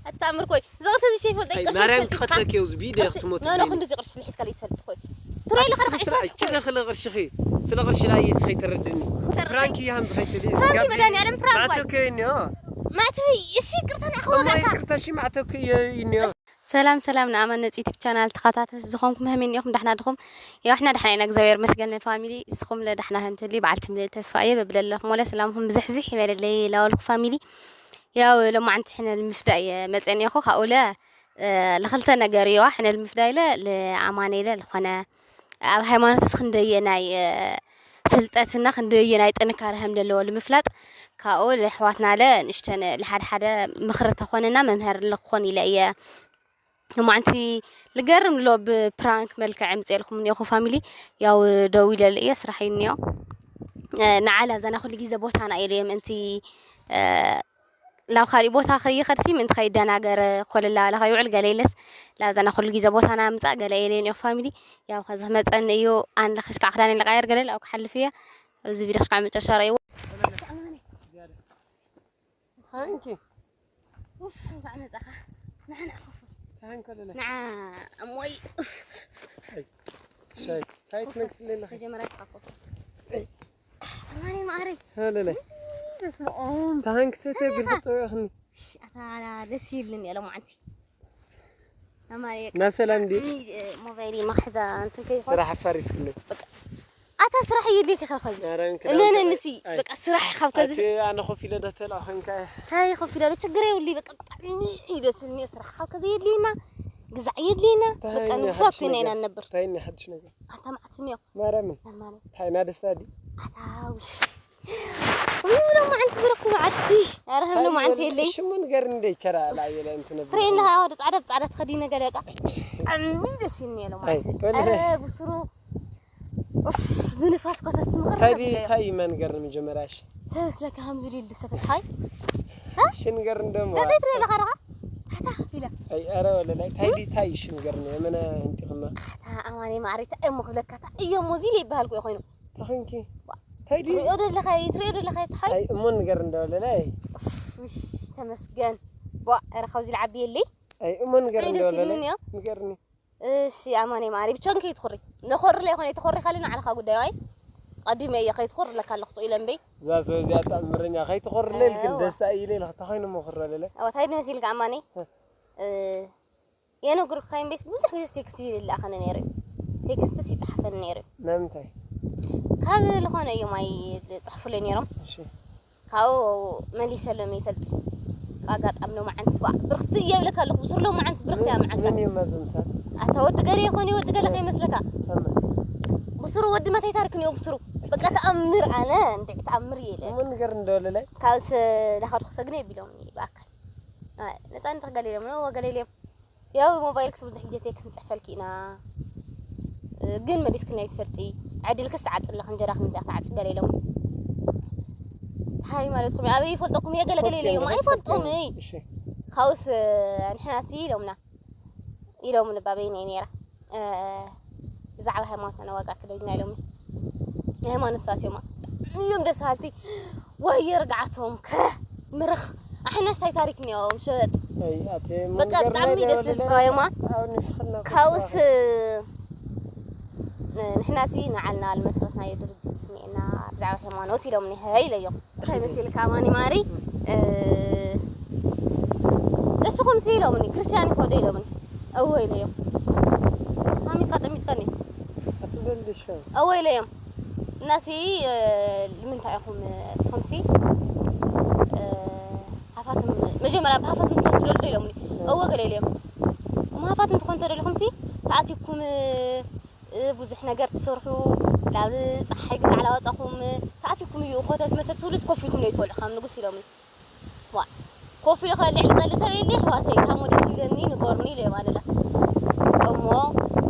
ኣታምር ኮይ ዝቕርሲ እዚ ዘይፈልጦ ኣይ ቅርሺ ማርያም ይፈልጥ እስኻ? ክኸትለኪ እዩ ዝቢደ ቅርሺ ክትሞት ኖ ኖ ክንዲ እዚ ቅርሺ ልሒዝካ ዘይትፈልጥ ኮይ ትሪኦ ኣለኻ ስለ ርሓሽ ስለ ቅርሺ ስለ ቅርሺኺ ስለ ቅርሺ ዳኣ እዩ እስኺ ተረድኒ ፕራንክ ይሃም ዝኸይትል እዩ ፕራንክ መድኃኒዓለም ፕራንክ ማዕተው ኮይ ከይንዮ ማዕተው እሺ ይቅርታ ንዓኻ እሞ ወጋእካ ይቅርታ እሺ ማዕተው ከይንዮ ሰላም ሰላም ንኣማን ነፂ ዩቲብ ቻናል ተኸታተልቲ ዝኾንኩም ከመይ እኒኹም ዳሕና ድኹም ያው ኣሕና ዳሕና ኢና እግዚኣብሔር መስገን ፋሚሊ እስኹም ለዳሕና ከምትሊ በዓል ትምልእ ተስፋ እየ በብለለኹም ወለ ሰላምኹም ብዝሕዝሕ ይበለለይ ላወልኩ ፋሚሊ ያው ሎማዓንቲ ሕነ ልምፍዳ እየ መፀኒኹ ካብኡለ ልኽልተ ነገር እየዋ ሕነ ልምፍዳ ኢለ ልኣማነ ኢለ ልኾነ ኣብ ሃይማኖትስ ክንደየናይ ፍልጠትና ክንደየናይ ጥንካረ ከም ዘለዎ ልምፍላጥ ካብኡ ልሕዋትና ለ ንእሽተን ልሓደ ሓደ ምኽሪ ተኾነና መምሀር ልኾን ኢለ እየ ሎማዓንቲ ልገርም ሎ ብፕራንክ መልክዕ ምፅኤልኩም እኒኦኹ ፋሚሊ ያው ደው ኢለሉ እየ ስራሕ እዩ እኒኦ ንዓል ኣብዛና ኩሉ ግዜ ቦታና ኢለ እየ ምእንቲ ናብ ካሊእ ቦታ ከይኸድሲ ምእንቲ ከይደናገረ ኮለላ ባላ ከይውዕል ገለ ኢለስ ላብዛና ኩሉ ግዜ ቦታና ምፃእ ገለ ኢለ እኒኦ ፋሚሊ ያው ከዚ ክመፀኒ እዩ ኣንለ ክሽካዕ ክዳን ልቃየር ገለ ላው ክሓልፍ እየ እዚ ቪዲዮ ክሽካዕ መጨረሻ ረእይዎ ሃንኪ እንኳዕ መፃኻ ንዓና ኮፍ ሃንኮ ለለ ንዓ እሞይ ሻይ ታይ ትነግፍለና መጀመርያ ስኻ ኮፍ ማሪ ማሪ ሃለለ በስመኦም ታሃንክ ተተ ቢልኩ ጸውዕኽኒ ኣታ ደስ ይብልኒ ያለ ማዓንቲ ኣማሪ ና ሰላም ዲ ሞባይል መክሕዛ እንትን ከይኾን ስራሕ ኣፋሪስክኒ ኣታ ስራሕ ይድልክ ከኸዚ ማርያም እነነ ንሲ በቃ ስራሕ ካብ ከዚ ኣነ ኮፍ ኢለ ዶ ተላ ኮይንካ ታይ ኮፍ ኢለ ችግር የብሊ በቃ ብጣዕሚ እዩ ደስ ዝብልኒ ስራሕ ካብ ከዚ የድልየና ግዛዕ የድልየና በቃ ንጉሳት ኮይና ኢና ንነብር ታይ ሓድሽ ነገር ኣታ ማዕትኒ ማርያምን ማለት ታይና ደስታ ዲ ኣታ ውሽ ውይ ሎማዓንቲ ብረኽቲ መዓልቲ ኣረ ከም ሎማዓንቲ የለይ ሽሙ ንገርኒ እንደ ይቸራ ላየለ እንትነብር ትሬን ለሃ ወደ ጻዕዳ ብጻዕዳ ተኸዲነ ገለ በቃ ብጣዕሚ ደስ ይብልኒ እየ ሎማዓንቲ በል ኣረ ብስሩ ኡፍ ዝንፋስ ኮሰስ ትምቕር ታይ ዲ ታይ መንገር ንመጀመርያ እሺ ሰብ ስለካ ከም ዝብል ድሰተት ሃይ ሽንገር እንደሞ ገዘይ ትሬ ለኻ ረኻ ታታ ኢለ ኣይ ኣረ ወለ ላይ ታይ ዲ ታይ ሽንገር ነው የመነ እንጥኽና ኣታ ኣማኒ ማዕሪታ እሞ ክብለካ ታ እዮ ሞዚ ይበሃልኩ እየ ኮይኑ ተኸንኪ ታይ ዲ ትሪኦ ደለኻ ትሪኦ ደለኻ ታይ ኣይ እሞ ንገር እንደወለ ላይ ውሽ ተመስገን ቧ ኧረ ካብዚ ልዓቢ የለይ ኣይ እሞ ንገር ሪድ እንደወለ ሲሉን ላይ እዮ ንገርኒ እሺ ኣማኒ ማዕሪ ብቻ ከይትኹሪ ነኾርለ ይኾነ ተኾሪ ካሊ ንዓለኻ ጉዳይ ኣይ ቀዲመ እየ ከይትኹር ለካ ኣለኹ ስቕ ኢለ እምበይ እዛ ሰብ እዚኣ ተኣምረኛ ከይትኾርለይ ኢልክን እዋ። ደስታ ኢለ ኢለ ክታኾይኑ መኹረለለ ኣዎ ታይ ድመሲልካ ኣማኒ እ፣ የነግርካ እምበይስ ብዙሕ ግዜ ቴክስቲ ይልኣኸኒ ነይሩ እዩ ቴክስትስ ይፅሓፈኒ ነይሩ እዩ ንምንታይ ካብ ዝኾነ እዮም ኣይ ዝፅሕፉለይ ነይሮም እሺ ካብኡ መሊሰሎም ይፈልጥ ኣጋጣሚ ሎማዓንት ስዋ ብርክቲ እየ ብለካ ኣለኹ ብሱር ሎማዓንት ብርክቲ እያ መዓንታ ምን ይመዝምሳል ኣታ ወዲ ገለ ይኾን እዩ ወዲ ገለ ከይመስለካ ተመ ብሱሩ ወዲ መተይ ታሪክ እኒኦ ብሱሩ በቃ ተኣምር ኣነ እንድዒ ተኣምር እየ ኢለ እሞ ንገር እንደወለላይ ካብስ ዳኸድኩ ሰግነ የቢሎም ብኣካል ነፃነት ገለ ኢሎም ወገለ ኢሎም ያው ሞባይልክስ ብዙሕ ግዜ ቴክስት ንፅሕፈልኪ ኢና ግን መሊስክኒ ኣይትፈልጢ ዕድልክስ ትዓፅለኽ እንጀራኽን እንዳ ትዓፂ ገለ ኢሎም እንታይ ማለትኩም ኣበይ ይፈልጠኩም እየ ገለገለ ኢለዮም ኣይፈልጦም እሺ ካብኡስ ንሕናሲ ኢሎምና ኢሎም ንባበይ ናይ ነይራ ብዛዕባ ሃይማኖትና ዋጋ ክደግና ኢሎምኒ ናይ ሃይማኖት ሰባት እዮም እዮም ደስ በሃልቲ ወይ ርግዓቶም ከ ምርኽ ኣሕናስ ታይ ታሪክ እኒኦም ሸጥ በቃ ብጣዕሚ ደስ ዝብል ፀዋይማ ካብኡስ ንሕናሲ ንዓልና ልመስረትናዮ ድርጅት እኒኤና ብዛዕባ ሃይማኖት ኢሎምኒ ሀ ኢለዮም እንታይ መሲልካ ማኒ ማሪ እስኹም ሲ ኢሎምኒ ክርስቲያን ይኮ ዶ ኢሎምኒ እወ ኢለዮም ሃሚትካ ጠሚትካኒ ኣትበልሽ እወ ኢለዮም እናሲ ንምንታይ ኢኹም እስኹም ሲ ሃፋትም መጀመርያ ብሃፋትም ትኾን ትደልዶ ኢሎምኒ እወ ገለ ኢለዮም እሞ ሃፋትም ትኾን ተደሊኹም ሲ ተኣቲኩም ብዙሕ ነገር ትሰርሑ ናብ ፀሓይ ግዛዕ ላወፃኹም ተኣቲኩም እዩ ኮተት መተት ትብሉስ ኮፍ ኢልኩም ነው ትበልዑ ከም ንጉስ ኢሎምኒ ዋ ኮፍ ኢሉ ከ ልዕሊ ጸልእ ሰብ የለ ኣሕዋተይ ታሞ ደስ ይብለኒ ንገሩኒ ኢለ ማለት እሞ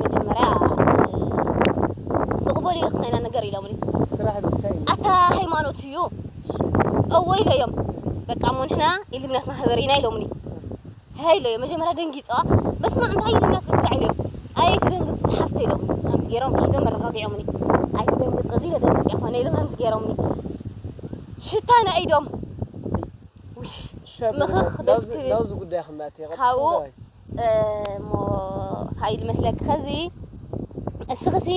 መጀመርያ ትቕበሉ ኢልክ ናይና ነገር ኢሎምኒ ስራሕ እንታይ እዩ? ኣታ ሃይማኖት እዩ እወ ኢለዮም በቃ እሞ ንሕና ኢሉምናት ማህበር ኢና ኢሎምኒ ሀይ ኢለዮም መጀመርያ ደንጊጸዋ በስማ እንታይ ኢሉምናት ክግዛዕ ኢለዮም ኣየት ደንግጽ ዝሓፍተ ኢሎም ከምቲ ገይሮም ሒዞም መረጋጊዖምኒ ኣይትደንግጽ እዚ ለደንግጽ ይኾነ ኢሎም ከምቲ ገይሮምኒ ሽታ ናይ ኢዶም ውሽ ምኽኽ ደስ ክብል። ናብዚ ጉዳይ ክመእት እየ። ካብኡ፣ ቀጥታ እሞ እንታይ ኢሉ መስለኪ? ኸዚ እስኽሲ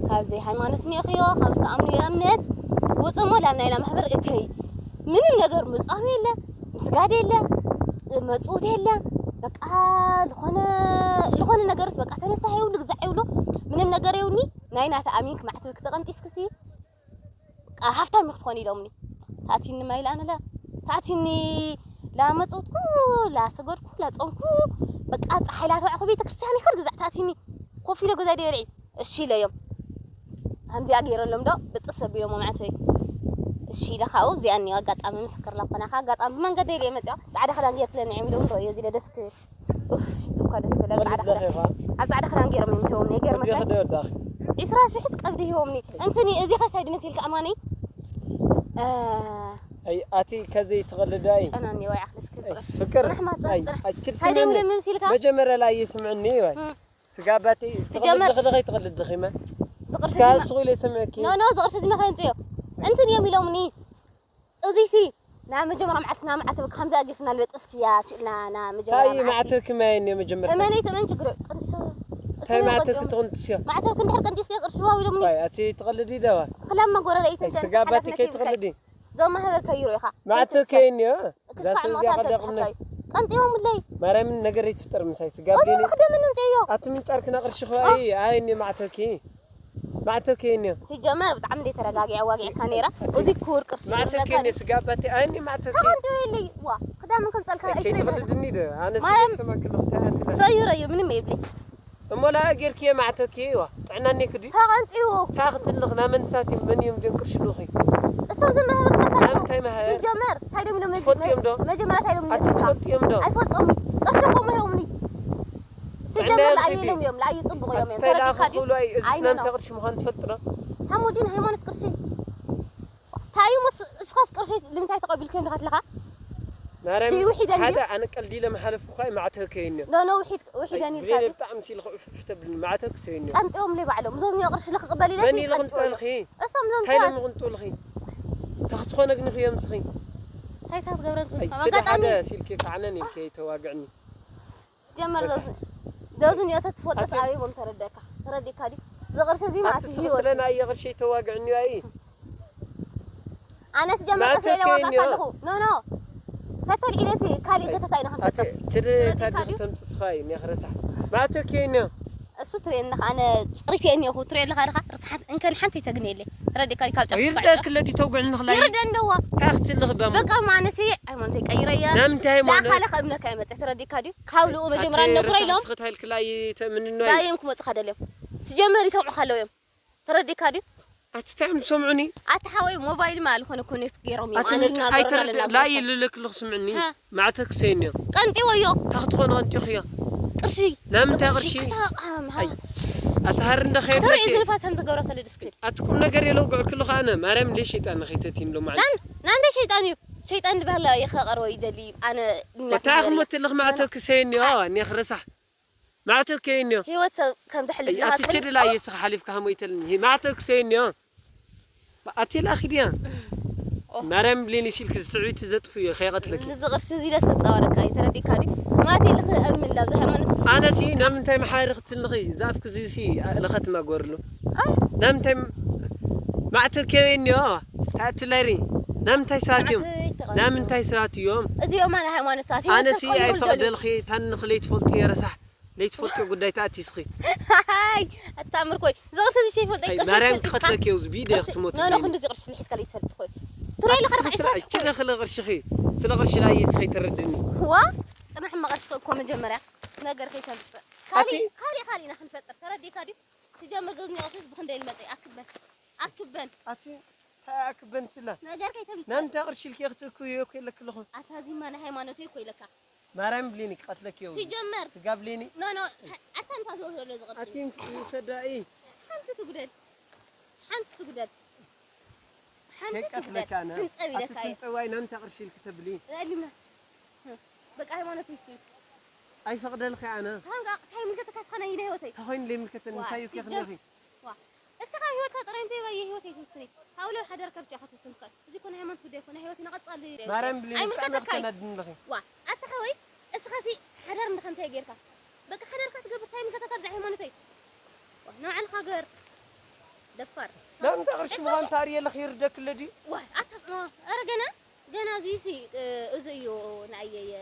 ካብዚ ሃይማኖት እኒኦኽዮ፣ ካብ ዝተኣምንዮ እምነት ውፅ እሞ ላብ ናይና ማሕበር እተይ። ምንም ነገር ምፃም የለ፣ ምስጋድ የለ፣ መፅውት የለ። በቃ ዝኾነ፣ ዝኾነ ነገርስ በቃ ተነሳሕ የብሉ፣ ግዛዕ የብሉ፣ ምንም ነገር የብሉኒ። ናይና ተኣሚንክ ማዕተብ ክተቐንጢስክሲ በቃ ሃፍታም ክትኾኒ ኢሎምኒ። ታእቲኒ ማይ ላነለ፣ ታእቲኒ ላመፀውትኩ፣ ላሰገድኩ፣ ላፀምኩ፣ በቃ ፀሓይ ላተባዕኩ ቤተክርስትያን ይኸድ ግዛዕ ታእቲኒ። ኮፍ ኢለ ገዛ ደየልዒ። እሺ ኢለዮም። ከምዚኣ ገይረሎም ዶ ብጥስ ኣቢሎም ማዕተይ። እሺ ኢለ ካብኡ እዚኣ እኒኦ ኣጋጣሚ ምስክር ላኮናኻ ኣጋጣሚ ብመንገዲ ኢለ መፅኣ ፃዕዳ ክዳን ገይርክለኒ እዮም ኢሎም ዶ እዚ ኢለ ደስ ክብል። ኡፍ፣ ሽቱ እኳ ደስ ክብል። ኣብ ጻዕዳ ክዳን፣ ኣብ ጻዕዳ ክዳን ገይሮም እዮም ሂቦምኒ። ይገርመካ። ዒስራ ሽሕስ ቀብዲ ሂቦምኒ። እንትኒ፣ እዚ ኸስታይ ድመሲልካ ኣማኒ? እ፣ ኣይ፣ ኣቲ ከዘይ ትቐልድ ኣይ። ጨናኒ ወይ ዓኽልስ ክዝቕሽ። ፍቅር። ጽናሕ ማ፣ ጽናሕ፣ ኣይ፣ ጽናሕ። ኣችል እንታይ ስምዕኒ። ድም ድም ሲልካ? መጀመርያ ላይ ይስምዕኒ ወይ? እም። ስጋባቲ ትቐልድ ዝኸለኸይ ትቐልድ ዲኺ መ? ዝቕርሺ እስካ ዝማ-፣ ሱቕ ኢለ ይሰምዐኪ። ኖ፣ ኖ፣ ዝቕርሺ ዝመኸንጽዮ። እንትን እዮም ኢሎምኒ። እዚሲ፣ ና መጀመርያ መዓልቲ ና መዓተብ ከምዚ ኣጊርክና ልበጥስክያ ስኢልና ና መጀመርያ ታይ መዓልቲ። ማዕተብኪ ማየን እየ መጀመርታ። እመነይ ተመን ችግር ቅንጥሶ። ታይ ማዕተብኪ ትቕንጥስዮ? ማዕተብኪ እንድሕር ቀንጢስኪ ቅርሺ ዋው ኢሎምኒ። ኣይ፣ ኣቲ ትቐልዲ ደዋ። ክላም መጎረረኢት ኣይ፣ እንተ ስጋባቲ ሓላፍነት ከይትቐልዲ። ዞም ማህበር ከይሩ ኢኻ። ማዕተብኪ ከይንዮ። ክስፋዕ ዛስ እዚኣ መቕታል ቀደቕኒ። ተጽሕፈካዩ። ቀንጢዮምለይ። ማርያምን ነገር ይትፍጠር ምሳይ ስጋብ እዞም ዲኒ። ክደምን እንጽዮ። ኣቲ ምንጫርክና ቅርሺ ኸዋይ፣ ኣይ፣ እኒ ማዕተብኪ። ማዕተብኪ እኒ። ሲጀመር ብጣዕሚ እንደ ተረጋጊዐ ዋጊዕካ ነይራ። እዚ ክቡር ቅርሺ ማዕተብኪ ዝብለካ እኒ ስጋብ ኣቲ፣ ኣይ፣ እኒ ማዕተብኪ። ተቐንጢዮ የለይ። ዋ፣ ክዳምን ከምጸልካ ከይትቕልድኒ ዶ? ኣነ ማርያም። ስለ ሰማክልኹ እንታይ ኣትለ? ረዩ፣ ረዩ፣ ምንም የብለይ። እሞ ላ ጌርክየ ማዕተብኪ፣ ዋ፣ ጥዕና እኒክዲ? ተቐንጢዩ። ታኽትልኽ ናመንሳት መን እዮም ድን ቅርሺ ዱኺ? እሶም ዝመሃሩ ነካ ናም እንታይ መሃር? ሲጀመር፣ እንታይ ደም ኢሎም እዚ ትፈልጥዮም ዶ? መጀመርያ እንታይ ኢሎም ኣቲ እዚ ትፈልጥዮም ዶ? ኣይፈልጦም። ቅርሺ እኮ መሆምኒ። ሲጀመር ጥዕና ለኣይ ይኽዲ። ኢሎም እዮም፣ ለኣይ ጽቡቕ ኢሎም እዮም። ኣቲ ተረዲእካ ድዩ? ክብሉ ኣይ፣ እዚ ኣይኖ ስናም ኖ። እንታይ ቅርሺ ምዃኑ ትፈልጥ ዶ? ሓሙዲን ሃይማኖት ቅርሺ። ታዩ መስ-፣ እስኻስ ቅርሺ ልምንታይ ተቐቢልክዮም ዲኻ ትለኻ? ማርያም፣ ድዩ ውሒደን ሓደ ድዩ? ኣነ ቀልዲ ኢለ ምሓለፍኩ ኳይ ማዕተብ ከይንዮ። ኖ፣ ኖ፣ ውሒድ-፣ ውሒደን ኣይ፣ ኢልካ ብሌን ድዩ? ብጣዕሚ ሲልኹ እፍ፣ እፍ ተብልኒ፣ ማዕተብ ክሰይንዮ። ቀንጢኦም ለይ ባዕሎም። እዞም ዝኒኦ ቅርሺ ልኽቕበል ኢለ መን ኢሉ ዝቀንጢኦ ቅንጦ እዩ። ኢልኺ? እሶም ዞም እንታይ ሰባት። ኢሎም ቅንጡ ኢልኺ? ተኽትኾነ ግን ኽዮም ስኺ። እንታይ እታ ክትገብረን ኣይ፣ ትብል? ችደ ኣጋጣሚ ሓደ ሲልኪ ካዕነን ኢልኪ ተዋግዕኒ። ጀመር ረሳ። ዘውዝ-፣ ዘውዝ ኒዮተ ትፈልጦ ኣቲ ኣበይ ቦም ተረደካ? ተረዲእካ ድዩ? እዚ ቅርሺ እዚ ኣቲ ማለት ስኺ ህይወት ስለ እዩ። ናይ ቅርሺ ተዋግዕኒ ኣይ። ኣነ ትጀመር ማዕተብ ቅርሺ ኢለ ዋጋካ ከይንዮ። ኣለኹ። ኖ፣ ኖ። ተተልዒለ ሲ ካሊእ ኣይ፣ ገተታ ኢና ኣቲ ክንፈጥር። ችደ ተረዲእካ ታዲ ድዩ? ተምጽእ ስኻ እዩ፣ ኒያ ክረሳሕ። ማዕተብ ከይንዮ። እሱ ትርእየኒ ኣለኻ፣ ኣነ ጽሪት እየ እኒኦኹ፣ ትርእየ ኣለኻ ድኻ? ርስሓት እንከን ሓንቲ ተግንየለይ። ተረዲእካ ድዩ? ካብ ጫፍ ክሳዕ ጫፍ። ይርደክ ለዲ ተውግዕኒ ኽላይ። ይርደን ደዋ። ታኽቲ ልኽበም። በቃ ማነሲ ሃይማኖተይ ቀይረ እየ። ናምንታይ ሃይማኖት? ለኣኻለ ከእምነካ እየ መጽእ፣ ተረዲእካ ድዩ? ካብ ልኡ መጀመርያ ኣቲ ነግሮ ርሳሕ ኢሎም። ስኽት ሃይልክላ ይተምንኖ ኣይ። ዳዮም ክመጹኻ ደልዮም። ሲጀመር ይሰምዑኻ ኣለዉ እዮም። ተረዲእካ ድዩ? ኣቲ እንታይ እዮም ዝሰምዑኒ? ኣቲ ሓወይ ሞባይል ማ ዝኾነ ኮኔክት ገይሮም እዮም። ኣቲ ኣነ ምንጭ ልናገር ኣይተረድ-፣ ኣለና ላይ ጎሳ። ልልክልኽ ስምዕኒ። ሃ። ማዕተብ ክሰይንዮ። ቀንጢወዮ። እንታይ ክትኾን ቀንጢኽዮ? ቅርሺ። ናምንታይ ቅርሺ? ቅርሺ? ክታ-፣ ኣም፣ ሃ። ኣይ። ኣቲ ሃር እንደ ኣታ ኸየድለኪ። እዚ ንፋስ ከም ዝገብሮ ሰለ ድስክል። ኣቲ ቁም ነገር የለው ግዕክልኹ ኣነ። ማርያም እንደ ሸይጣን ንኸይተቲን ሎማዓንቲ። ናን-፣ ናንደ ሸይጣን እዩ። ሸይጣን ዝበሃል የኸቐርቦ ይደሊ። ኣነ ወታ ክሞትልኽ ማዕተብ ክሰይንዮ። ኣነ ክረሳሕ። ማዕተብ ከይንዮ። ህይወት ሰብ ከም ደሕሊ ኣይ፣ ብለካ ኣቲ ትብል። ችድላ እየ ስኻ ሓሊፍካ ሃሞይተልኒ። ሂ፣ ማዕተብ ክሰይንዮ። ኣቲ ላኺ ድያ? ኦ። ማርያም ብሌን ኢልኪ ዝትዕቢት ዘጥፍዮ ከይቐትለኪ። ንዚ ቅርሺ እዚ ደስ ክጻወረካ እዩ፣ ተረዲእካ ድዩ? ማቴ ልኽ እምን ላብዚ ሃይማኖት ክርስቶስ። ኣነሲ ናምንታይ መሓሪ ክትልኺ? ዛፍክ ዚሲ ለኸት ማጎርሉ። ኣይ። ናምንታይ ም-፣ ማዕተብ ከይንዮ። ታእቲ ላይሪ። ናምንታይ ሰዓት እዮም? ማዕተብ ይተቐንጥዮ። ናምንታይ ሰዓት እዮም? እዚኦም ኣነ ሃይማኖት ሰዓት ህይወት ኣነሲ ሰብ ክቕይሩ ዝደልዩ። ኣይፈቕደልኺ፣ ታንኽለይ ትፈልጡ እየ ረሳሕ። ለይትፈልጥዮ ጉዳይ ተኣቲስኺ። ሃይ፣ ኣታምር ኮይ። ዝቕርሲ እዚ ዘይፈልጥ ኣይ፣ ቅርሺ ማርያም ትፈልጥ ኢኻ? ክቐትለኪ እየ፣ እዚ ብኢደ ቅርሺ፣ ክትሞቲ ኖ፣ ኖ፣ እየ። ክንድዚ ቅርሺ ልሒዝካ ለይትፈልጥ ኮይ። ትረይ ኣቲ ኣለኻ ስለ ስለ ሓሻ። ችለ ክለ ቅርሽኺ፣ ስለ ቅርሺ ላይ እስኺ ተረድኒ። ዋ፣ ጽናሕ መቐስ እኮ መጀመርያ ነገር ከይተምጽእ። ኣቲ ካሊእ፣ ካሊእ፣ ካሊእ ኢና ክንፈጥር። ተረዲእካ ድዩ? ሲጀምር ገዝኒ ቅርሽስ ብኽንደይ ልመጸ? ኣክበን። ኣክበን። ኣቲ እንታይ ኣክበን ትላ? ነገር ከይተምጽእ። ናምንታይ ቅርሺ ኢልኪ ክትእክብዮ እኮ ኢለኪ ኣለኹ። ኣታ እዚማ ናይ ሃይማኖተይ እኮ ኢለካ። ማርያም ብሌኒ ክቐትለኪ እየ። ሲጀመር። ስጋ ብሌኒ። ኖ፣ ኖ፣ ኣታ እንታይ ዝወስዶ ዘሎ ዝቐትል? ኣቲም ይሰዳኢ። ሓንቲ ትጉደል። ሓንቲ ትጉደል። ሓንቲ ትጉደል። ከይቀትለካ ኣነ። ትንጠብ ኣቲ ኢለካ እየ። ትንጠብ ኣይና እንታይ ቅርሺ ኢልኪ ተብሊ? ላሊማ። በቃ ሃይማኖት ይሱ። ኣይፈቕደልኺ ኣነ። ታንጋ፣ እንታይ ምልከተካ እስኻ ናይ ኢለ ህይወተይ? ተኾይኑ ለይምልከተኒ፣ ዋ፣ እንታይ እዩ ሲጀም-፣ ከኽለኺ? ዋ። እስኻ ህይወትካ ጥራይ እንተይባየ ህይወት ኣይትውስኒ። ካብኡ ሓዳር ካብ ጃኻ ትውስን ትኽእል። እዚ እኮ ናይ ሃይማኖት ጉዳይ እኮ ናይ ህይወት ንቐጻሊ ማርያም ብለኒ ብጣዕሚ ኣይምልከተካይ። ኣፍተናድኒ ኣለኺ። ዋ ኣታ ሓወይ እስኻሲ ሓዳር እንድኻ እንታይ ጌርካ በቃ ሓዳርካ ትገብር እንታይ ምልከተካ ብዛዕ ሃይማኖተይ። ዋ ንባዕልኻ ገር ደፋር። ላምንታይ ቅርሺ ምዃን ታርየ ኣለኺ ይርደክለ ድዩ? ዋ ኣታ ዋ፣ ኧረ ገና ገና እዚሲ እዚ እዩ ንኣየየ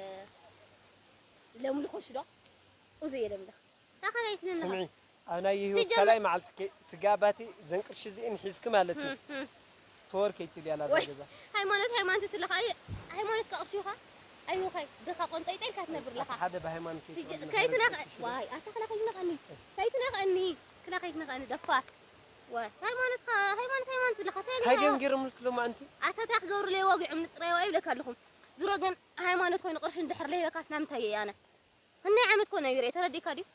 ለምልኾሽ ዶ እዚ እየ ለምልኽ ታኸላይ ትነንኻ ስምዒ ኣብ ናይ ህይወት ሲጀመር- ካልኣይ መዓልቲ ከ- ስጋ ባቲ ዘን ቅርሺ እዚእን ሒዝኪ ማለት እዩ ተወር ከይትልያ ናብዛ ወይ- ገዛ ሃይማኖት ሃይማኖት ትለኻ ኣየ ሃይማኖት ከቕርሽኻ ኣይወኻይ ድኻ ቆንጠይጠ ኢልካ ትነብር ኣለኻ ሓደ ብሃይማኖት ሲጀ- ከይትነኸ ዋይ ኣታ ክላ ከይትነቐኒ ከይትነቐኒ ክላ ከይትነቐኒ ደፋር ወይ ሃይማኖትካ ሃይማኖት ሃይማኖት ትለኻ እንታይ እንታይ ድዮም ገይሮም ገይሮምልኪ ሎማዓንቲ ኣታ እንታይ ክገብሩለይ ወጊዖም ንጥረይዋ ይብለካ ኣለኹም ዙሮ ግን ሃይማኖት ኮይኑ ቅርሺ እንድሕር ለይበካስ ናምንታይ እየ ኣነ ክንደይ ዓመት ኮነ ይረ ተረዲካ ድዩ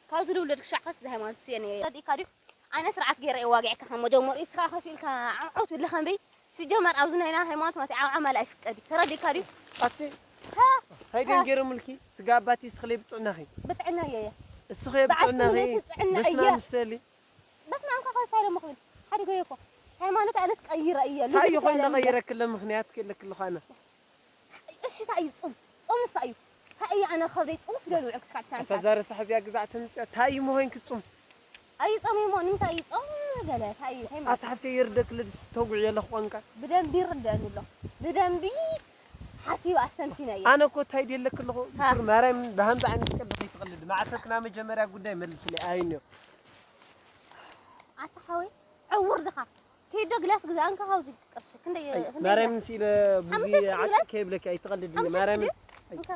ካብዚ ልውለድ ክሻዕ ካስ እዚ ሃይማኖት ስየን እየ ተረዲካ ድዩ ኣነ ስርዓት ገይረ እየ ዋጊዕካ ከም መጀመሪኡ እስኻ ከፊልካ ዓውዓው ትብሊ ከንበይ ሲጀመር ኣብዚ ናይና ሃይማኖት ማለት ዓውዓ ማለት ኣይፍቀድ እዩ ተረዲካ ድዩ ኣቲ እንታይ ድዮም ገይሮምልኪ ስጋ ኣባቲ እስኽለይ ብጥዕናኺ ብጥዕና እየ እየ እስኽለይ ብጥዕናኺ ብዓብቲ ጥዕና በስመ እየ። ኣብ ምሰሊ በስመ ኣብ ካኻ እንታይ ደሞ ክብል ሓዲገ እኮ ሃይማኖት ኣነስ ቀይረ እየ እንታይ ልጅ ይኾን ይቻላል እየ። ቀይረክለ ምኽንያት ክእለክለ ኾነ እሺ እንታይ እዩ ጾም ጾም ምሳ እዩ እንታይ እዩ ኣነ ከብደይ ጥውፍ ኢለ ልውዕል ክሻዕ ትሻዕ እታ ዛረሳ ሕዚያ ግዛዕ ተምፅያ እንታይ እዩ ምኾን ክፁም ኣይ ጾም ይሞ ንምንታይ እዩ ጾም ገለ እንታይ እዩ እንታይ ማለት ኣታ ሓፍተ ይርደክለ ድስ ተጉዕ የለኽ ቋንቃ ብደንቢ ይርደአኒ ኣሎ ብደንቢ ሓሲብ ኣስተንቲነ እየ ኣነ እኮ እንታይ ደለክ ኣለኹ ብስር ማርያም ብሃምዛ ዓይነት ቀልዲ ከይትቐልድ ማዕተክና መጀመርያ ጉዳይ መልስለይ ኣይንዮ ኣታ ሓወይ ዕውር ድኻ ከይዶ ግላስ ግዛ እንካ ካብዚ ቅርሺ ክንደይ ክንደይ ማርያም ሲለ ብዙ ሓሙሽተ ሺሕ ዓጭ ግላስ? ከይብለክ ኣይትቐልድ ሓሙሽተ ሺሕ ማርያም ድዩ? እንካ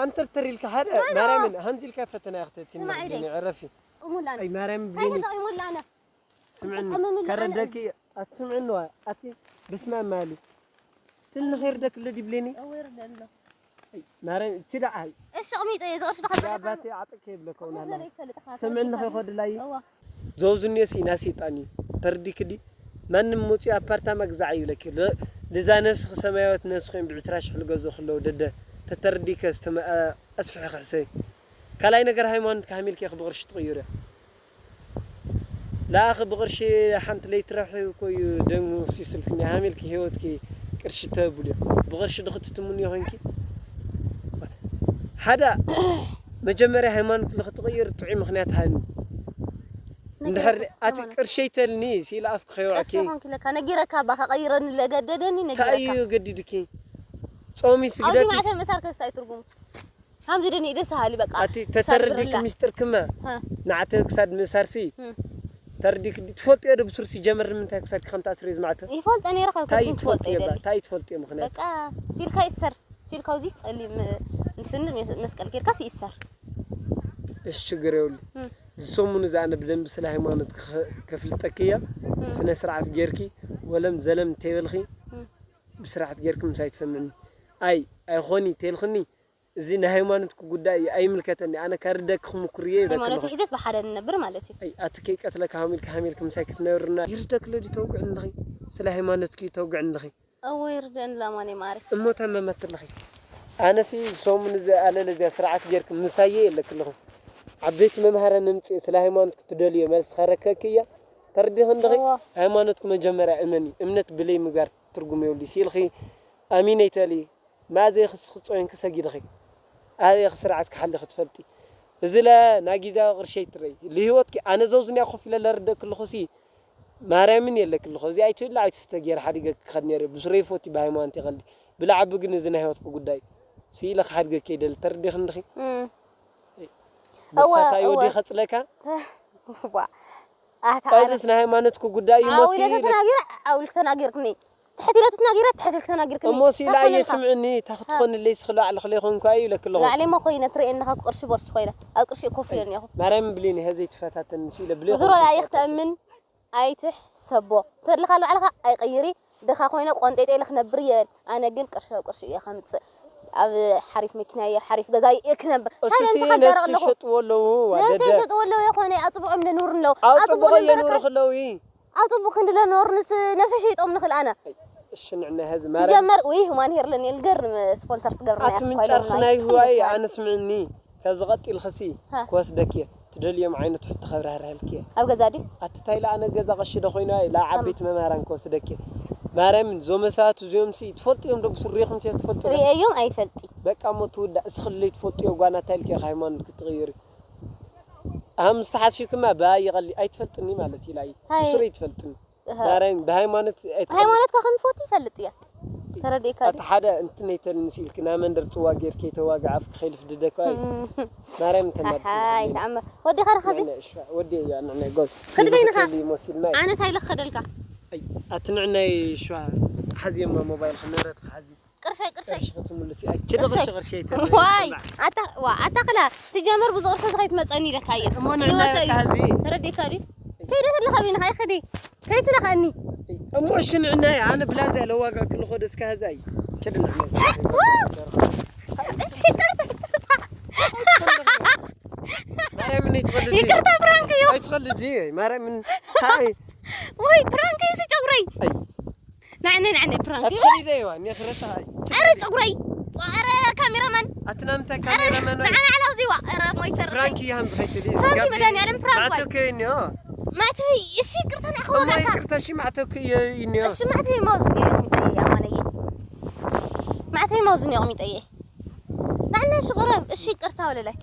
ኣንተርተሪልካ ሓደ ማርያም! ማርያምን ሃንዚልካ ፈተና ያኽተቲ ስማዒ ደይ። ዕረፊ እሙላን ኣይ ማርያም እንታይ ብሌኒ ተጠቒሙላ ኣነ ስምዕኒ ተጠቐመኒ ኣነ ከረደኪ ኣትስምዕኒ ዋ ኣቲ ብስማ ማሊ ትንኺርደክ ለዲ ብሌኒ ወይርደሎ ማርያም ትዳዓይ እሺ ቅሚጠ እየ ዝቕርሽ ዶ ያባቲ ዓጥቅ ይብለከ ውናላ ይፈልጥኻ ስምዕኒ ኸይኮድላዩ እዋ ዘውዝኔ ሲና ሰይጣን እዩ ተርዲክዲ ማንም ሙፂ ኣፓርታማ ግዛዕ ይብለኪ ል- ልዛ ነፍስኺ ሰማያዊት ነፍሲ ኮይን ብዕስራ ሽሕ ልገዝኡ ከለዉ ደደ ተተርዲከ ዝተመ- ኣስፍሒ ክሕሰይ ካልኣይ ነገር ሃይማኖት ካህሚልኪ ብቕርሺ ትቕይሩ እያ ለኣኺ ብቕርሺ ሓንቲ ለይትረብሒ እኮ እዩ ደም ሲስልክኒ ሃሚልኪ ህይወትኪ ቅርሺ ተብሉ እዮም ብቕርሺ ድኽትትምኒ ይኾንኪ ሓደ መጀመርያ ሃይማኖት ንኽትቕይር ጥዑይ ምኽንያት ሃኒ እንድሕር ኣቲ ቅርሸይ ተልኒ ሲኢለ ኣፍኪ ከይወዕኪ ቀሺ ኾንኪ ለካ ነጊረካ ባ ከቐይረኒ ለገደደኒ እንታይ ነጊረካ እዩ ገዲድኪ ጾሚ ኣብዚ ስግደቲ ማዕተ መሳር ከስታ ኣይትርጉሙ ከምዚ ደኒ ደስ ሃሊ በቃ ኣቲ ተተረዲኪ ሰብርላ። ሚስጥርክመ ሀ፣ ንዓተ ክሳድ ምእሳርሲ እ። ተረዲኪ ትፈልጥዮ ዶ ብሱር ሲጀመር ንምንታይ ክሳድኪ ከም ተኣስርዮ ዝማዕተ ይፈልጦ ነይረ ካብ እንታይ ከዝግን ትፈልጦ ትፈልጥዮ ባ ይደሊ እንታይ ትፈልጥዮ ምኽንያት በቃ ሲልካ ይሰር ሲልካ ውዚ ጸሊም እንትን መስቀል ጌርካ ሲእሰር እሺ ችግር የብሉ እ። ዝሰሙን እዚ ኣነ ብደንብ ስለ ሃይማኖት ከፍልጠኪ እያ ስነ ስርዓት ጌርኪ ወለም ዘለም እንተይበልኺ እ። ብስርዓት ጌርኪ ምሳይ ትሰምዕኒ ኣይ ኣይኾኒ ተልኽኒ እዚ ናይ ሃይማኖትኪ ጉዳይ እዩ ኣይምልከተኒ ኣነ ከርደኪ ክምኩር እየ ይብለኪ ሃይማኖት ኣለኹ ሒዘስ ብሓደ ንነብር ማለት እዩ ኣይ ኣቲ ከይቀትለካ ሃሚልካ ሃሚልካ ምሳይ ክትነብርና ይርደክለ ድዩ ተውግዕኒ ኣለኺ ስለ ሃይማኖትኪ ተውግዕኒ ኣለኺ እወ ይርደን ላማኒ ማሪ እሞ ታመመት ኣለኺ ኣነሲ ሰሙን እዚ ኣለለ እዚኣ ስርዓት ጌርኪ ምሳየ የለክ ኣለኹ ዓበይቲ መምሃረ ንምፅእ ስለ ሃይማኖት ክትደልዮ መልስ ከረከኪ እያ ተርዲኺ እንድኺ እወ። ሃይማኖትኪ መጀመርያ እመኒ እምነት ብለይ ምግባር ትርጉም የብሉ ሲልኺ ኣሚነይ ተሊ ማእዘይ ክስኺ ጾይንኪ ሰጊድኺ ኣበይ ክስርዓት ክሓሊ ክትፈልጢ እዚ ለ ናይ ግዜያዊ ቅርሸይ ትረይ ልህይወትኪ ኣነ ዘውዝንያ ኮፍ ኢለ ለርደክልኹሲ ማርያምን የለክልኹ እዚኣ ኣይትብላ ኣይትስተ ገይረ ሓዲገ ክኸድ ነይረ ብስረይ ፎቲ ብሃይማኖት ይቐሊ ብላዕቢ ግን እዚ ናይ ህይወትኪ ጉዳይ ስኢለ ክሓድገኪ ይደሊ ተርዲኺ እንድኺ እም። መሳታይ እወ። ወዲ ከጽለካ ዋ ኣታ ጣይዘስ ናይ ሃይማኖትኪ ጉዳይ እዩ ዓው ኢለ መሲ ተተናጊረ ዓው ኢለ ተናጊርክኒ ትሕት ኢለ ተናጊረ ትሕት ኢለ ተናጊርክኒ እሞ ሲላ ኣየ ስምዕኒ ታኽትኾንለይ ስኽሎ ኣዕልኽለይ ኾንኳ እዩ ኢለክለኹ ላዕለይ ሞ ኮይነ ትርእየኒ ካብ ቅርሺ ቦርሲ ኮይነ ኣብ ቅርሺ ኮፍ ኢለን ያኹ ማርያም ብሌኒ ሀዘይ ትፈታተኒ ሲለ ብሌ ዙሮ ኣይኽተእምን ኣይትሕሰቦ ተድልኻ ባዕልኻ ኣይቀይሪ ድኻ ኮይነ ቆንጤጤ ኢለ ክነብር እየ ኣነ ግን ቅርሺ ኣብ ቅርሺ እየ ከምፅእ ኣብ ሓሪፍ መኪና እየ ሓሪፍ ገዛ እየ ክነብር እሱሲ ታዲያ ንስኻ ነፍሲ ደረቕ ኣለኹ ይሸጥዎ ኣለዉ ነፍሲ ዋደደ ይሸጥዎ ኣለዉ የኾነ ኣፅብኦም ለኑር ኣለዉ ኣብ ኣፅብኦም ፅቡቕ ለኑር የኑር ክለዉ ኣብ ፅቡቕ ክንዲ ለኑር ንስ ነፍሲ ሸይጦም ንኽእል ኣነ እሺ ንዕና ሀዚ ማርያም ትጀመር ውይ ሁማን ሄር ለኒ ልገርም ስፖንሰር ትገብርና ኣቲ ምንጫርኪ ናይ ህዋይ ኣነ ስምዕኒ ከዚ ቀጢልክሲ ሃ። ክወስደኪ እየ ትደልዮም ዓይነት ሕቶ ከብራህርሃልኪ እየ። ኣብ ገዛ ድዩ? ኣቲ ታይ ለኣነ ገዛ ቀሺ ዶ ኮይና እየ ለዓበይቲ መምሃራን ከወስደኪ እየ። ማርያምን ዞመ ሰባት እዚኦም ሲ ትፈልጥዮም ዶ ብስሪኹም ትየ ትፈልጡ ዶ? ሪኤዮም ኣይፈልጥ። በቃ እሞ ትውዳ እስኽለይ ትፈልጥዮ ጓና ታይ ልኪ ሃይማኖት ክትቕይሪ። ኣም ዝተሓስብክማ ብኣይ ይቐሊ ኣይትፈልጥኒ ማለት ኢላ እዩ። ሃይ። ብስሩ ይትፈልጥኒ። ማርያም ብሃይማኖት ኣይትፈልጥ። ሃይማኖትካ ከም ትፈቱ ይፈልጥ እያ። ተረዲእካ ኣቲ ድዩ? ሓደ እንትን ኣይተልንስ ኢልክ ናይ መንደር ፅዋ ጌርክ የተዋግዓፍ ክኸይልፍ ድደካ እዩ። ማርያም ተናድ ሃይ ተኣምር ወዲኻ ርኻ እዚ ወዲ እያ ንዕና ጎዝ ክዲ በይንኻ። ሞሲልና እዩ። ኣነ ታይ ልኸደልካ ኣይ፣ ኣቲ ንዕናይ ሸዋ ሓዚየማ ሞባይል ንብረትካ ሓዚ ቅርሻይ ቅርሻይ ቅርሺ ክትምልስ እያ። ችደ ቅርሺ ቅርሺ ኣይትበል። ዋይ ኣታ ዋ ኣታ ክላ ትጀምር ብዙ ቅርሺ ዝኸይት መጸኒ ኢለካ እየ። እሞ ንዕና ህይወተይ እዩ። ካዚ ተረዲእካ ድዩ? ከይደ ከለኻ በይንኻ ይኸዲ ከይትነኸእኒ። እሞ እሺ ንዕናይ ኣነ ብላዛ ለዋጋ ክንኾ ደስካ ዛይ ችድና እሺ ይቅርታ ይቅርታ ማርያም ምን ይትፈልድ ይቅርታ ፕራንክ እዩ ኣይትፈልድ ማርያም ምን ታይ ወይ ፕራንክ እዩ ጨጉረይ ኣይ ናዕነ ናዕነ ፕራንክ እዩ ኣትኸሊደ ይዋ ኒ ክረሳ ኣይ ኧረ ጨጉረይ ኧረ ካሜራማን ኣትናምታ ካሜራማን ወይ ናዕነ ዓላው ዚዋ ኧረ ሞይተር ፕራንክ ይሃም ዝኸይት ዲ ፕራንክ መዳን ያለም ፕራንክ ማዕተው ከይኒ ማዕተው እሺ ይቅርታ ናዕኸ ወጋካ ማዕተው ከይኒ እሺ ማዕተው ማውዝ ኔ ኣማነየ ማዕተይ ማውዝ ኔ ኣቕሚጠየ ናዕና እሺ ቅረብ እሺ ይቅርታ ወለላይ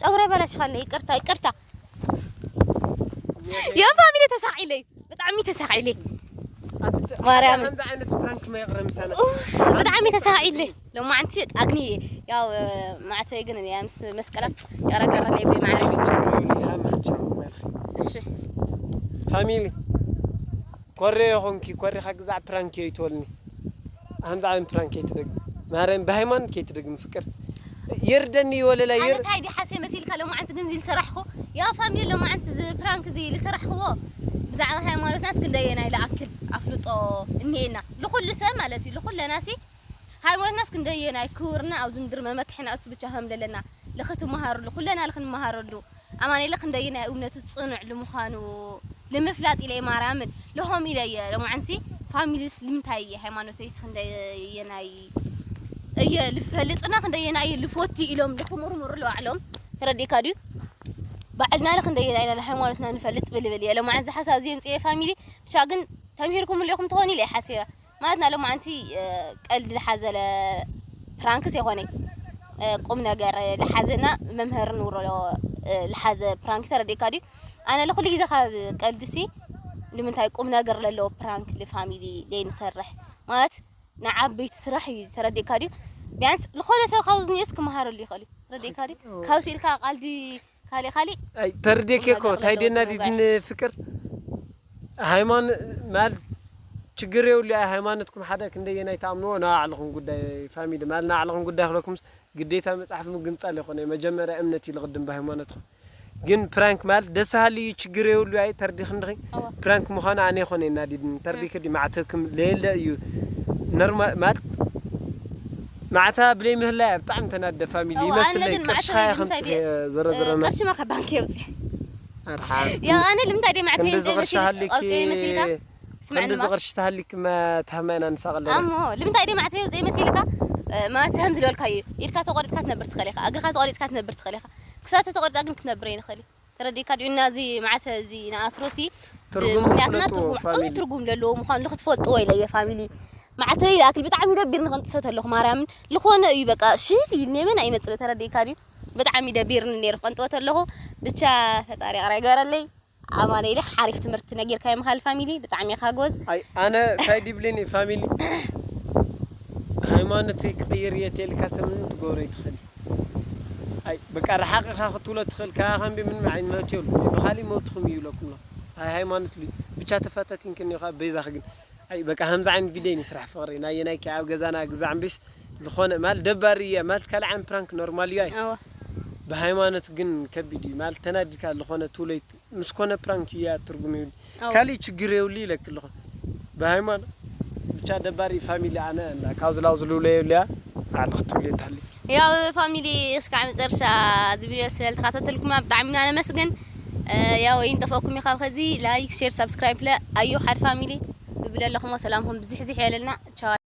ጨጉረ በላሽኻለ ይቅርታ ይቅርታ ያ ፋሚሊ ተሳቂለይ ብጣዕሚ ተሳቂለይ ማርያም ከምዚ ዓይነት ፕራንክ መይቕረ ምሳና ብጣዕሚ ተሳቂለይ ሎማዓንቲ ኣግኒ ያው ማዕተይ ግን እያ ምስ መስቀላ ያረጋረለይ ብማዕረ እሺ ፋሚሊ ኮሬ ይኹንኪ ኮሬኻ ግዛዕ ፕራንክ እዮ ይትበልኒ። ሃምዛ ዓለም ፕራንክ ከይትደግም ማርያም ብሃይማኖት ከይትደግም ፍቅር ይርደኒ ይወለላ ይር ኣነ ታይ ዲ ሓሴ መሲልካ ሎማዓንቲ ግን ዚል ሰራሕኹ ያ ፋሚሊ ሎማዓንቲ ዚ ፕራንክ ዚ ልሰራሕኽዎ ብዛዕባ ሃይማኖትናስ ክንደየናይ ለኣክል ኣፍልጦ እኒኤና ልኹሉ ሰብ ማለት እዩ ልኹለናሲ ሃይማኖትናስ ክንደየናይ ክብርና ኣብዚ ምድሪ መመክሕና እሱ ብቻ ከም ለለና ልኽትመሃርሉ ኩለና ልኽንመሃረሉ ኣማኑኤል ክንደየናይ እምነቱ ጽኑዕ ልምዃኑ ልምፍላጥ ኢለ ማርያምን ልኾም ኢለ እየ ሎማዓንቲ ፋሚሊስ ልምንታይ እየ ሃይማኖተይስ ክንደየናይ እየ ልፈልጥና ክንደየናይ እየ ልፎቲ ኢሎም ልኽምርምሩ ለባዕሎም ተረዲእካ ድዩ ባዕልና ለ ክንደየናይ ኢና ሃይማኖትና ንፈልጥ ብልብል እየ ሎማዓንቲ ሓሳብ እዚ የምፅየ ፋሚሊ ብቻ ግን ተምሂርኩም ኢኹም ትኾኑ ኢለ እየ ሓሲበ ማለት ናይ ሎማዓንቲ ቀልዲ ዝሓዘለ ፕራንክስ የኾነ ቁም ነገር ዝሓዘና መምህር ንብሮ ዝሓዘ ፕራንክ ተረዲእካ ድዩ ኣነ ለኩሉ ግዜ ካብ ቀልድሲ ንምንታይ ቁም ነገር ለለዎ ፕራንክ ልፋሚሊ ለይንሰርሕ ማለት ንዓበይቲ ስራሕ እዩ ተረዲእካ ድዩ ቢያንስ ዝኾነ ሰብ ካብዚ ኒስ ክመሃረሉ ይኽእል እዩ ተረዲእካ ድዩ ካብ ስኢልካ ቃልዲ ካሊእ ካሊእ ኣይ ተርዴኬ እኮ ታይ ደና ዲድን ፍቅር ሃይማኖት ማለት ችግር የብሉ ኣይ ሃይማኖትኩም ሓደ ክንደየናይ ተኣምንዎ ንባዕልኹም ጉዳይ ፋሚሊ ማለት ንባዕልኹም ጉዳይ ክለኩምስ ግዴታ መፅሓፍ ምግንፃል ይኮነ መጀመርያ እምነት እዩ ልቕድም ብሃይማኖትኩም ግን ፕራንክ ማለት ደስ ሃሊ እዩ ችግር የብሉ ኣይ ተርዲኽ እንድኺ ፕራንክ ምዃኑ ኣነ ይኮነ ናዲድን ተርዲኽ ዲ ማዕተብክም ለየለ እዩ ኖርማል ማለት ማዕታ ብለይ ምህላ እያ ብጣዕሚ ተናደ ፋሚሊ ይመስለይ ቅርሽኻ ኢኻ ምፅእ ዘረዝረና ቅርሽማ ካብ ባንክ የውፅእ ኣርሓ ያው ኣነ ልምንታይ ደይ ማዕተ ክንዲ የውፅእ ዝቕርሺ መሲልካ ሃሊኪ ኣውፅእ መሲልካ ስምዕኒ ክንዲ ማ ዝቕርሺ ተሃሊክማ ታህማይና ንሳቕ ኣለና ኣሞ ልምንታይ ደይ ማዕተ የውፅእ መሲልካ ማለት ከም ዝለወልካ እዩ ኢድካ ተቆሪፅካ ትነብር ትኽእል ኢኻ እግርካ ተቆሪፅካ ትነብር ትኽእል ኢኻ ክሳብ ተተቆሪፃ ግን ክትነብር ኣይንኽእል እዩ ተረዲእካ ድዩ እና እዚ ማዕተ እዚ ንኣስሮሲ ትርጉም ምክንያትና ዝፍለጥዎ ትርጉም ዓብዪ ፋሚሊ ትርጉም ዘለዎ ምዃኑ ክትፈልጥዎ ኢለ እየ ፋሚሊ ማዕተበይ ይኣክል ብጣዕሚ ደቢርኒ ከንጥሶ ተለኹ ማርያምን ዝኾነ እዩ በቃ ሽል ኢልኒ መን ኣይመፅእ ተረዲእካ ድዩ ብጣዕሚ ደቢርኒ ነይሩ ከንጥወ ተለኹ ብቻ ፈጣሪ ይቕረ ይግበረለይ ኣማነ ኢለ ሓሪፍ ትምህርቲ ነጊርካዮ ምኻል ፋሚሊ ብጣዕሚ ኢኻ ጎዝ ኣይ ኣነ ታይ ዲብሊኒ ፋሚሊ ሃይማኖት ክቕይር እየ ተልካ ሰምን ትገብሮ ይትኽእል ኣይ በቃ ርሓቕ ኢኻ ክትብሎ ትኽእል ካባኻ እምቢ ምንም ዓይነት መብት የብሉ ብኻሊእ መብትኹም እዩ ይብለኩም ኣሎ ኣይ ሃይማኖት ሉ ብቻ ተፋታቲን ክንዮ ከዓ በይዛኺ ግን ኣይ በቃ ከምዚ ዓይነት ቪድዮ ንስራሕ ፍቕሪ ናየናይ ከ ኣብ ገዛና ግዛዕ እምቢስ ዝኾነ ማለት ደባሪ እያ ማለት ካልእ ዓይነት ፕራንክ ኖርማል እዩ ኣይ ብሃይማኖት ግን ከቢድ እዩ ማለት ተናዲካ ዝኾነ ቱለይት ምስ ኮነ ፕራንክ እያ ትርጉም ይብሉ ካሊእ ችግር የብሉ ኢለክ ኣለኹ ብሃይማኖት ብቻ ደባሪ ፋሚሊ ኣነ እና ካብዚ ላው ዝልውለ የብልያ ኣነ ክትብሉ የታሊ ያው ፋሚሊ እስካዕ መጨረሻ እዚ ቪድዮ ስለዝተኸታተልኩምና ብጣዕሚ ኢና ነመስግን ያው ይንጠፈኩም እዩ ካብ ከዚ ላይክ ሼር ሳብስክራይብ ለ ኣዩ ሓደ ፋሚሊ ብብለ ኣለኹሞ ሰላምኩም ብዝሕዝሕ የለና ቻው